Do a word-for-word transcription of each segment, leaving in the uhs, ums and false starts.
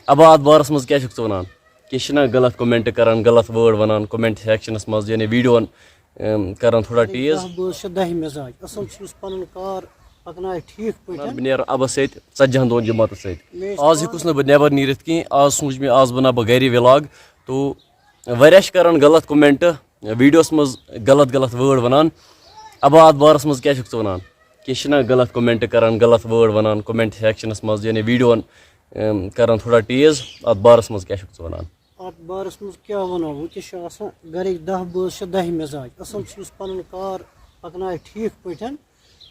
ابا، اتھ بارس منٛز کیٛاہ چھُکھ ژٕ ونان؟ کینٛہہ چھِنہ غلط comment کران، غلط word ونان comment sectionس منٛز، یعنی ویڈیوہن، اَم، کران تھوڑا tease۔ دَہ بٲژ چھِ دَہہِ مِزاج۔ اصل چھُ یُس پنُن کار پکنایہِ ٹھیٖک پٲٹھۍ۔ بہٕ نیرٕ ابس سۭتۍ ژتجی ہن دۄہن جماعتس سۭتۍ۔ مےٚ ٲسۍ آز پانہٕ ہیوٚکُس نہٕ بہٕ نٮ۪بر نیٖرِتھ کینٛہہ۔ آز سوٗنچ مےٚ، آز بناو بہٕ گرِ vlog۔ تو واریاہ چھِ کران غلط comment، ویڈیوس منٛز غلط غلط word ونان۔ ابا، اتھ بارس منٛز کیٛاہ چھُکھ ژٕ ونان؟ کینٛہہ چھِنہ غلط comment کران، غلط word ونان comment sectionس منٛز، یعنی ویڈیوہن، اَم، کران تھوڑا tease۔ اتھ بارس منٛز کیٛاہ چھُکھ ژٕ ونان؟ اتھ بارس منٛز کیٛاہ ونو؟ وٕنکیٚس چھِ آسان گرِکۍ دَہ بٲژ چھِ دَہہِ مِزاج۔ اصل چھُ یُس پنُن کار پکنایہِ ٹھیٖک پٲٹھۍ،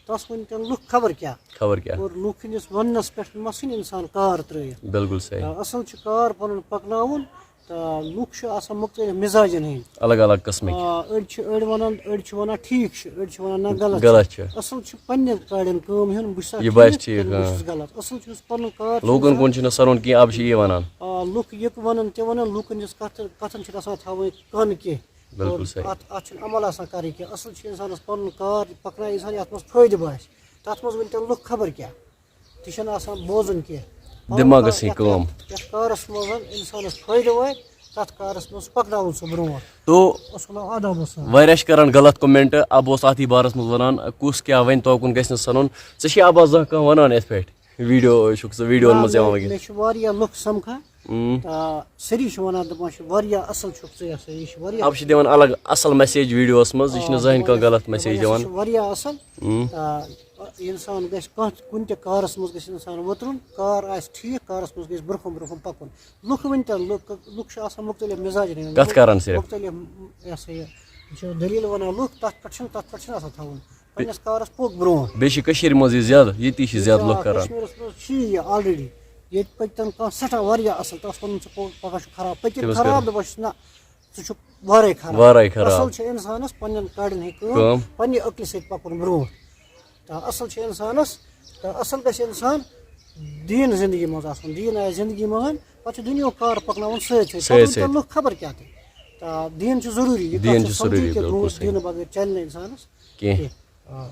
تس ؤنۍ تن لُکھ خبر کیٛاہ۔ خبر کیٛاہ۔ اور لُکھ ہٕنٛدِس وننس پٮ۪ٹھ مہ ژھٕنۍ انسان کار ترٲیِتھ۔ بِلکُل صحیح۔ آ، اصل چھُ کار پنُن پکناوُن، تہٕ لُکھ چھِ آسان مُختٔلِف مِزاجن ہٕنٛدۍ۔ الگ الگ قٕسمٕکۍ۔ آ، أڑۍ چھِ، أڑۍ ونان، أڑۍ چھِ ونان ٹھیٖک چھُ، أڑۍ چھِ ونان نہ غلط چھُ۔ غلط چھُ۔ اصل چھُ پننہِ کارٮ۪ن کٲم ہیوٚن، بہٕ چھُسا یہِ باسہِ ٹھیٖک، ٹھیٖک، کِنہٕ بہٕ ہاں۔ چھُس غلط۔ اصل چھُ یُس پنُن کار چھُ لوٗکن آسان۔ کُن چھُنہٕ سرُن کینٛہہ، اب چھِ یی ونان۔ آ، لُکھ یہِ تہِ ونان، تہِ ونان، لوٗکن ہٕنٛز کتھ، کتھن چھِنہٕ آسان تھاوٕنۍ کن کینٛہہ۔ بِلکُل اور صحیح۔ اتھ، اتھ چھُنہٕ عمل آسان کرٕنۍ کینٛہہ۔ اصل چھُ انسانس پنُن کار پکنایہِ انسان یتھ منٛز فٲیدٕ باسہِ۔ تتھ منٛز ؤنۍ تن لُکھ خبر کیٛاہ۔ تہِ چھُنہٕ آسان بوزُن کینٛہہ۔ پنُن دٮ۪ماغس کار سۭتۍ یتھ، کٲم۔ یتھ، یتھ کارس منٛز انسانس فٲیدٕ واتہِ، تتھ کارس منٛز پکناوُن سُہ برونٛٹھ۔ تو اصل آداب اوس سان۔ واریاہ چھِ کران غلط comment، اب اوس اتھ بارس منٛز ونان، کُس کیٛاہ ونہِ، توکُن گژھِ نہٕ سنُن۔ ژےٚ چھِ ابا زانٛہہ کانٛہہ ونان یتھ پٮ۪ٹھ؟ ویڈیو چھُکھ ژٕ ویڈیوَن آ، منٛز یِوان مےٚ، وٕنکیٚس؟ مےٚ چھِ واریاہ لُکھ سَمکھان۔ اۭں۔ آ، سٲری چھِ وَنان، دَپان چھِ، "واریاہ اَصٕل چھُکھ ژٕ، یہِ ہسا یہِ چھِ واریاہ۔" اَب چھِ دِوان الگ اَصٕل message ویڈیوَس منٛز، یہِ چھِنہٕ آ، زٕہٕنۍ کانٛہہ دَپان، غلط دَپان، message یہِ ہسا دِوان۔ چھُ واریاہ اَصٕل۔ اۭں۔ آ، اِنسان گژھِ کانٛہہ تہِ، کُنہِ تہِ کارَس منٛز گژھِ اِنسان وُترُن، کار آسہِ ٹھیٖک، کارَس منٛز گژھِ برٛونٛہہ کُن، برٛونٛہہ کُن پَکُن۔ لُکھ ؤنۍ تَن، لُکھ، لُکھ چھِ آسان مُختٔلِف مِزاجَن ہٕنٛدۍ، کَتھ کَران صرف۔ مُختٔلِف، یہِ ہسا یہِ، یہِ چھِ دٔلیٖل وَنان لُکھ، تَتھ پٮ۪ٹھ چھِنہٕ، تَتھ پٮ۪ٹھ چھِنہٕ آسان تھاوُن۔ پننِس کارس پوٚک برونٛٹھ۔ بیٚیہِ چھِ کٔشیٖرِ منٛز یہِ زیادٕ، ییٚتی چھِ ییٚتہِ زیادٕ چھِ، لُکھ آ، کران۔ کشمیٖرس منٛز چھِ یہِ already۔ ییٚتہِ پٔکۍ تن کانٛہہ سٮ۪ٹھاہ واریاہ اصٕل، تَس ووٚنُن، "ژٕ پوٚک پکان چھُکھ خراب، پٔکِتھ تٔمِس خراب؟" کٔر؟ دوٚپُن چھُس، "نہ، ژٕ چھُکھ وارے خراب۔" وارے خراب۔ اصل چھُ انسانس پننٮ۪ن کارٮ۪ن ہٕنٛدۍ کٲم، کٲم۔ پننہِ عقلہِ سۭتۍ پکُن برونٛٹھ۔ تہٕ اصل چھُ انسانس، تہٕ اصل گژھِ انسان دیٖن زندگی منٛز آسُن۔ دیٖن آسہِ زندگی منٛز، پتہٕ چھُ دُنیاہُک کار پکناوُن سۭتۍ سۭتۍ۔ سۭتۍ پتہٕ وٕنکٮ۪ن سۭتۍ۔ لُکھ خبر کیٛاہ تہِ۔ تہٕ دیٖن چھُ ضروٗری، یہِ دیٖن کتھ چھِ چھِ ضروٗری، سمجھٕنۍ کہِ بِلکُل درٛوس صحیح۔ دیٖنہٕ بغٲر چلہِ نہٕ انسانس کینٛہہ۔ کینٛہہ۔ آ۔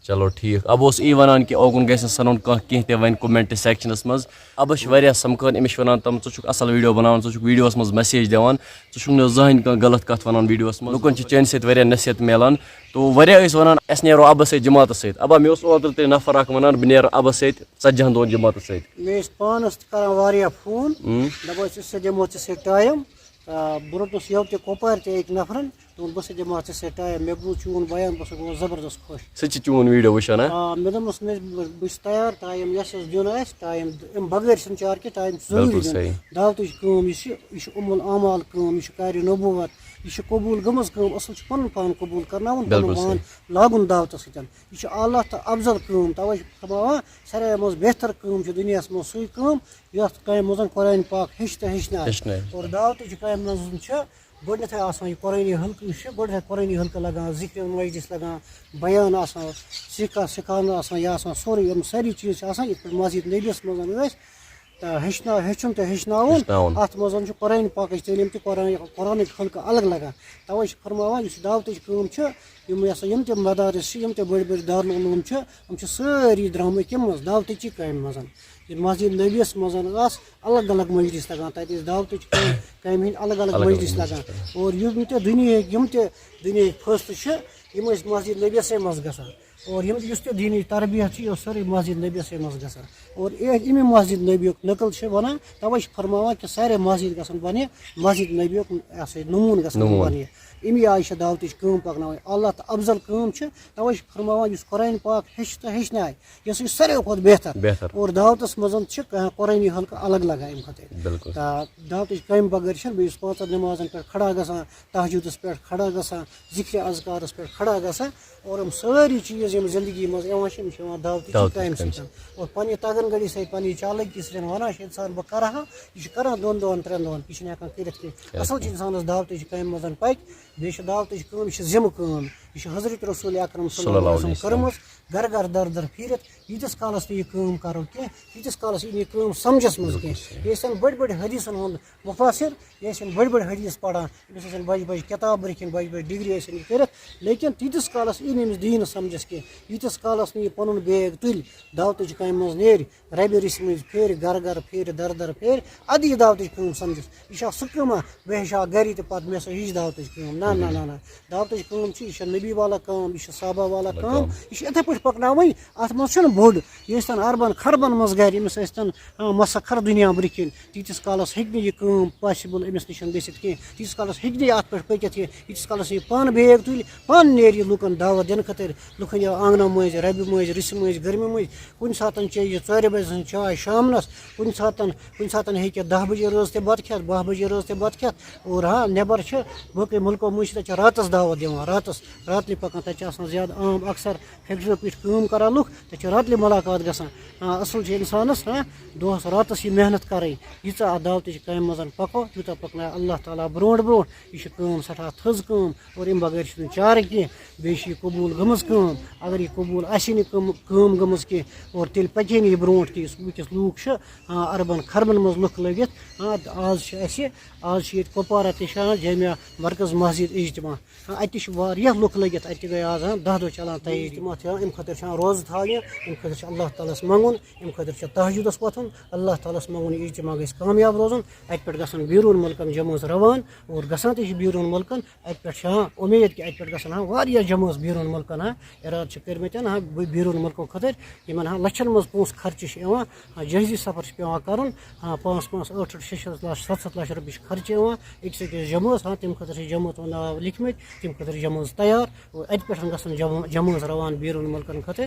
چلو ٹھیٖک۔ اب اوس یی وَنان کہِ اوکُن گژھِ نہٕ سَنُن کانٛہہ کینٛہہ تہِ وَنہِ comment sectionس منٛز۔ ابَس چھِ واریاہ سَمکھان، أمِس چھِ وَنان، "تِم، ژٕ چھُکھ اَصٕل ویٖڈیو بَناوان، ژٕ چھُکھ ویٖڈیوَس منٛز message دِوان، ژٕ چھُکھ نہٕ زٕہٕنۍ کانٛہہ غلط کَتھ وَنان ویٖڈیوَس منٛز۔" لُکَن چھِ چانہِ سۭتۍ واریاہ نصیحت میلان۔ تو واریاہ ٲسۍ وَنان، "اَسہِ نیرو ابَس سۭتۍ جماعتَس سۭتۍ۔" ابا، مےٚ اوس اوترٕ تہِ نفر اَکھ وَنان، "بہٕ نیرٕ ابَس سۭتۍ ژَتجی ہَن دۄہَن جماعتَس سۭتۍ۔" مےٚ ٲسۍ پانَس تہِ کَران واریاہ فون، اۭں۔ دَپان ٲسۍ، "أسۍ سا دِمو ژےٚ سۭتۍ ٹایم۔" آ، بہٕ روٚٹُس یَوٕ تہِ کۄپوارِ تہِ أکۍ نفرَن۔ دوٚپُن، "بہٕ سا دِمہٕ ہا ژےٚ سۭتۍ ٹایم۔" مےٚ بوٗز چون بیان، بہٕ سا گوٚوُس زبردست خۄش۔ سُہ تہِ چھُ چون ویٖڈیو وٕچھان، ہا؟ آ، مےٚ دوٚپمَس، "نہ، بہٕ، بہٕ چھُس تیار ٹایم، یَس یَس دیُن آسہِ ٹایم، اَمہِ بغٲر چھِنہٕ چار کینٛہہ، ٹایم چھُ ضروٗری بِلکُل دیُن۔" صحیح۔ دعوتٕچ کٲم یُس چھِ، یہِ چھِ اُم العمال کٲم، یہِ چھِ کارِ نبوت، یہِ چھِ قبوٗل گٔمٕژ کٲم، اَصٕل چھِ پَنُن پان قبوٗل کَرناوُن، پَنُن بِلکُل پان صحیح۔ لاگُن دعوتَس سۭتۍ۔ یہِ چھُ اعلیٰ تہٕ افضل کٲم، تَوَے چھِ فرماوان، ساروِیو منٛز بہتر کٲم چھِ دُنیاہَس منٛز سُے کٲم، یَتھ کامہِ منٛز قرآن پاک ہیٚچھِ تہٕ ہیٚچھنایہِ۔ ہیٚچھنایہِ۔ اور دعوتٕچ کامہِ منٛز چھِ گۄڈٕنٮ۪تھٕے آسان یہِ قرآنی حلقہٕ، یُس چھُ گۄڈٕنٮ۪تھٕے قرآنی حلقہٕ لگان، ذِکرِ مجلس لگان، بیان آسان، سِکھا-، سِکھاونہٕ آسان، یہِ آسان سورُے، یِم سٲری چیٖز چھِ آسان، یِتھ پٲٹھۍ مسجد نبیَس منٛز ٲسۍ، تہٕ ہیٚچھنا-، ہیٚچھُن تہٕ ہیٚچھناوُن۔ ہیٚچھناوُن۔ اَتھ منٛز چھُ قرآنِ پاکٕچ تعلیٖم تہِ، قرآن-، قرآنٕکۍ حلقہٕ الگ لگان۔ تَوَے چھِ فرماوان، یُس یہِ دعوتٕچ کٲم چھِ، یِم یہِ ہسا، یِم تہِ مدارس چھِ، یِم تہِ بٔڑۍ بٔڑۍ دارالعلوم چھِ، یِم چھِ سٲری درٛامٕتۍ کَمہِ منٛز؟ دعوتٕچی کامہِ منٛز۔ یہِ مسجد نبیَس منٛز ٲس الگ الگ مجلس لگان، تَتہِ ٲسۍ دعوتٕچ کامہِ، کامہِ ہٕنٛدۍ الگ الگ الگ الگ مجلس مجلس لگان۔ لگان۔ اور یِم تہِ دُنیہٕکۍ، یِم تہِ دُنیہٕکۍ فٲصلہٕ چھِ، یِم ٲسۍ مسجد نبیَسٕے منٛز گژھان۔ اور یِم، یُس تہِ دیٖنی تربیت چھِ، یہِ ٲس سٲرٕے مسجد نبیَسٕے منٛز گژھان۔ اور اے-، اَمی مسجد نبیُک نقل چھِ وَنان، تَوَے چھِ فرماوان کہِ سارے مسجد گژھن بَنہِ مسجد نبیُک، یہِ ہسا یہِ نموٗنہٕ گژھن نموٗنہٕ۔ بَنہِ۔ اَمی آیہِ چھِ دعوتٕچ کٲم پَکناوٕنۍ۔ اعلیٰ تہٕ افضل کٲم چھِ، تَوَے چھِ فرماوان، یُس قرآنِ پاک ہیٚچھِ تہٕ ہیٚچھنایہِ، یہِ ہسا چھُ ساروِیو کھۄتہٕ بہتر۔ بہتر۔ اور دعوتَس منٛز چھِ کانٛہہ قرآنی حلقہٕ الگ لگان اَمہِ خٲطرٕ۔ بِلکُل۔ تہٕ دعوتٕچ کامہِ بغٲر چھِنہٕ بیٚیہِ یُس پانٛژَن نٮ۪مازَن پٮ۪ٹھ کھڑا گژھان، تہجدس پٮ۪ٹھ کھڑا گژھان، ذِکرِ اذکارس پٮ۪ٹھ کھڑا گژھان، اور یِم سٲری چیٖز یِم زندگی منٛز یِوان چھِ، یِم چھِ یِوان دعوتٕچ دعوتٕچ کامہِ کامہِ سۭتۍ۔ سۭتۍ۔ اور پننہِ تگن گڑی سۭتۍ، پننہِ چالکی سۭتۍ ونان چھِ انسان، "بہٕ کرٕ ہا"، یہِ چھُ کران دۄن دۄہن، ترٛٮ۪ن دۄہن، یہِ چھُنہٕ ہٮ۪کان کٔرِتھ کینٛہہ۔ کٔرِتھ اصل چھُ کینٛہہ۔ انسانس دعوتٕچ کامہِ منٛز پکہِ، بیٚیہِ چھِ دعوتٕچ کٲم، یہِ چھِ ذمہٕ کٲم، یہِ چھِ حضرت رسول اکرم صلی اللہ علیہ وسلم کٔرمٕژ، گرٕ گرٕ در در پھیٖرِتھ، ییٖتِس کالس نہٕ یہِ کٲم کرو کینٛہہ، تیٖتِس کالس یی نہٕ یہِ کٲم سمجھس منٛز کینٛہہ۔ یہِ ٲسۍ تن بٔڑۍ بٔڑۍ حدیثن ہُنٛد مفسر، یہِ ٲسۍ تن بٔڑۍ بٔڑۍ حدیث پران، أمِس ٲسۍ تن بجہِ بجہِ کِتاب رٔچھِنۍ، بجہِ بجہِ ڈگری ٲسۍ تن یہِ کٔرِتھ، لیکن تیٖتِس کالس یی نہٕ أمِس دیٖن سمجھس کینٛہہ، ییٖتِس کالس نہٕ یہِ پنُن بیگ تُلہِ، دعوتٕچ کامہِ منٛز نیرِ، ربِ رِسہِ مٔنٛزۍ پھیرِ، گرٕ گرٕ پھیرِ، درٕ درٕ پھیرِ، ادٕ یہِ دعوتٕچ کٲم سمجھس۔ یہِ چھا سُہ کٲمہ، بہٕ ہیٚچھِ ہا گری تہٕ پتہٕ مےٚ سا ہیٚچھ دعوتٕچ کٲم؟ نہ، نہ، نہ، نہ۔ دعوتٕچ کٲم چھِ، یہِ چھےٚ نبی والا کٲم، یہِ چھِ صحابہ والا کٲم، یہِ چھِ یِتھے پٲٹھۍ پکناوٕنۍ۔ اتھ منٛز چھُنہٕ بوٚڑ، یہِ ٲسۍ تن اربن خربن منٛز گرِ، أمِس ٲسۍ تن، آ، مسخر دُنیا برٛونٛہہ کِنۍ، تیٖتِس کالس ہیٚکہِ نہٕ یہِ کٲم possible أمِس نِش گٔژھِتھ کینٛہہ، تیٖتِس کالس ہیٚکہِ نہٕ یہِ اتھ پٮ۪ٹھ پٔکِتھ کینٛہہ، ییٖتِس کالس یہِ پانہٕ بیگ تُلہِ، پانہٕ نیرِ یہِ لُکن دعوت دِنہٕ خٲطرٕ، لُکن یہِ آنگنہٕ مٔنٛزۍ، ربِ مٔنٛزۍ، رِسہِ مٔنٛزۍ، گرمہِ مٔنٛزۍ۔ کُنہِ ساتن چیٚیہِ یہِ ژورِ بجہِ ہٕنٛز چاے شامنس، کُنہِ ساتن، کُنہِ ساتن ہیٚکہِ دَہ بجے رٲژ تہِ بتہٕ کھٮ۪تھ، باہ بجے رٲژ تہِ بتہٕ کھٮ۪تھ۔ اور ہاں، نٮ۪بر چھِ باقٕے مُلکو مٔنٛزۍ چھِ تتہِ چھِ راتس دعوت دِوان، راتس، راتنٕے پکان، تتہِ چھِ آسان زیادٕ عام اکثر فیکٹری پٮ۪ٹھ کٲم کران لُکھ، تتہِ چھِ راتنٕے ملاقات گژھان۔ آ، اصل چھِ انسانس، ہاں، دۄہس راتس یہِ محنت کرٕنۍ، ییٖژاہ اتھ دعوتٕچ کامہِ منٛز پکو، تیوٗتاہ پکنایہِ اللہ تعالیٰ برونٛٹھ برونٛٹھ۔ یہِ چھِ کٲم سٮ۪ٹھاہ تھٔز کٲم اور اَمہِ بغٲر چھُنہٕ چارٕ کینٛہہ۔ بیٚیہِ چھِ یہِ قبوٗل گٔمٕژ کٲم۔ اگر یہِ قبوٗل آسہِ ہے نہٕ کٲم، کٲم گٔمٕژ کینٛہہ اور تیٚلہِ پَکہِ ہے نہٕ یہِ برونٛٹھ کینٛہہ۔ یُس وٕنکیٚس لوٗکھ چھِ، آ، اربن خربن منٛز لُکھ لٔگِتھ، آ، آز چھِ اَسہِ، آز چھِ ییٚتہِ کۄپوارہ تہِ چھِ، آ، جامع مرکز مسجد اجتماع۔ آ، اَتہِ چھِ واریاہ لُکھ لٔگِتھ، اَتہِ تہِ گٔے آز، آ، دَہ دۄہ چلان تیٲری۔ اجتماع چھِ، آ، اَمہِ خٲطرٕ چھِ، آ، روزٕ تھاونہِ، اَمہِ خٲطرٕ چھِ اللہ تعالیٰ ہَس منٛگُن، اَمہِ خٲطرٕ چھِ تہجُدَس وۄتھُن، اللہ تعالیٰ ہَس منٛگُن یہِ اجتماع گژھِ کامیاب روزُن۔ اَتہِ پٮ۪ٹھ گژھن بیروٗن مُلکَن جمٲژ روان اور گژھان تہِ چھِ بیروٗن مُلکَن۔ اَتہِ پٮ۪ٹھ چھِ، ہاں، اُمید کہِ اَتہِ پٮ۪ٹھ گژھن، ہاں، واریاہ جمٲژ بیروٗن مُلکَن، ہاں، اِرادٕ چھِ کٔرمٕتۍ، ہاں، بہٕ بیروٗن مُلکو خٲطرٕ، یِمَن، ہاں، لَچھَن منٛز پونٛسہٕ خرچہِ چھِ یِوان، ہاں، جہازی سفر چھِ پٮ۪وان کَرُن، ہاں، پانٛژھ پانٛژھ، ٲٹھ ٲٹھ، شےٚ شےٚ لَچھ، سَتھ سَتھ لَچھ رۄپیہِ چھِ خرچہِ یِوان أکِس أکِس جمٲژ، ہاں، تَمہِ خٲطرٕ چھِ جمٲژ ہُنٛد ناو لیکھمٕتۍ، تَمہِ خٲطرٕ چھِ جمٲژ تیار اور اَتہِ پٮ۪ٹھ گژھن جمٲ-، جمٲژ روان بیروٗن مُلکَن خٲطرٕ۔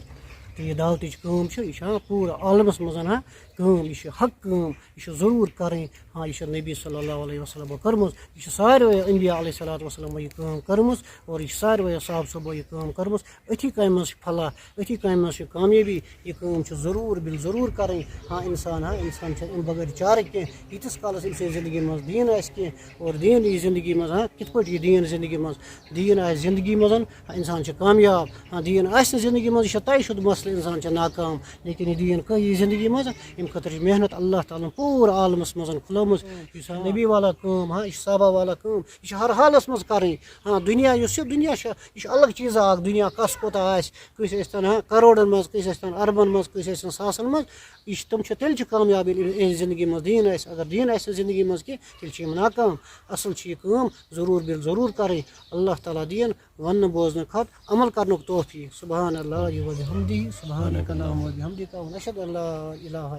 تہٕ یہِ دعوتٕچ کٲم چھِ، یہِ چھِ، ہاں، پوٗرٕ عالمَس منٛز، ہاں، کٲم، یہِ چھِ حق کٲم، یہِ چھِ ضروٗر کَرٕنۍ۔ ہاں، یہِ چھِ نبی صلی اللہ علیہ وسلمو کٔرمٕژ، یہِ چھِ ساروٕے انبیاء علیہ الصلوۃ والسلامو یہِ کٲم کٔرمٕژ اور یہِ چھِ ساروٕے صحابہٕ صٲبو یہِ کٲم کٔرمٕژ۔ أتھی کامہِ منٛز چھِ فلاح، أتھی کامہِ منٛز چھِ کامیٲبی۔ یہِ کٲم چھِ ضروٗر بِل ضروٗر کَرٕنۍ۔ ہاں، اِنسان، ہاں، اِنسان چھِ اَمہِ بغٲر چارٕ کینٛہہ۔ ییٖتِس کالَس أمۍ سٕنٛزِ زِندگی منٛز دیٖن آسہِ کینٛہہ اور دیٖن یی زِندگی منٛز، ہاں، کِتھ پٲٹھۍ یی دیٖن زِندگی منٛز؟ دیٖن آسہِ زِندگی منٛز، ہاں، اِنسان چھِ کامیاب۔ ہاں، دیٖن آسہِ نہٕ زِندگی منٛز، یہِ چھِ طے شُدٕ مسلہٕ، اِنسان چھِ ناکام۔ لیکن یہِ دیٖن کٔہ یی زِندگی منٛز؟ اَمہِ خٲطرٕ چھِ محنت اللہ تعالیٰ ہَن پوٗرٕ عالمَس منٛز کھُلٲمٕژ۔ یُس ہاں نبی والا کٲم، ہاں، یہِ چھِ صحابہ والا کٲم، یہِ چھِ ہر حالَس منٛز کَرٕنۍ۔ ہاں، دُنیا یُس چھُ، دُنیا چھُ، یہِ چھُ الگ چیٖزا اَکھ۔ دُنیا کَس کوٗتاہ آسہِ، کٲنٛسہِ ٲسۍ تَن، ہاں، کَروڑَن منٛز، کٲنٛسہِ ٲسۍ تَن اَربَن منٛز، کٲنٛسہِ ٲسۍ تَن ساسَن منٛز۔ یہِ چھِ، تِم چھِ، تیٚلہِ چھِ کامیاب، ییٚلہِ یِہٕنٛزِ زِندگی منٛز دیٖن آسہِ۔ اگر دیٖن آسہِ نہٕ زِندگی منٛز کینٛہہ، تیٚلہِ چھِ یِم ناکام۔ اَصٕل چھِ یہِ کٲم ضروٗر بِل ضروٗر کَرٕنۍ۔ اللہ تعالیٰ دِیِن وَننہٕ بوزنہٕ کھۄتہٕ عمل کَرنُک توفیٖق۔ سبحان اللہ و بحمدہ، سبحانک اللہم و بحمدک، و نشہد ان لا الہ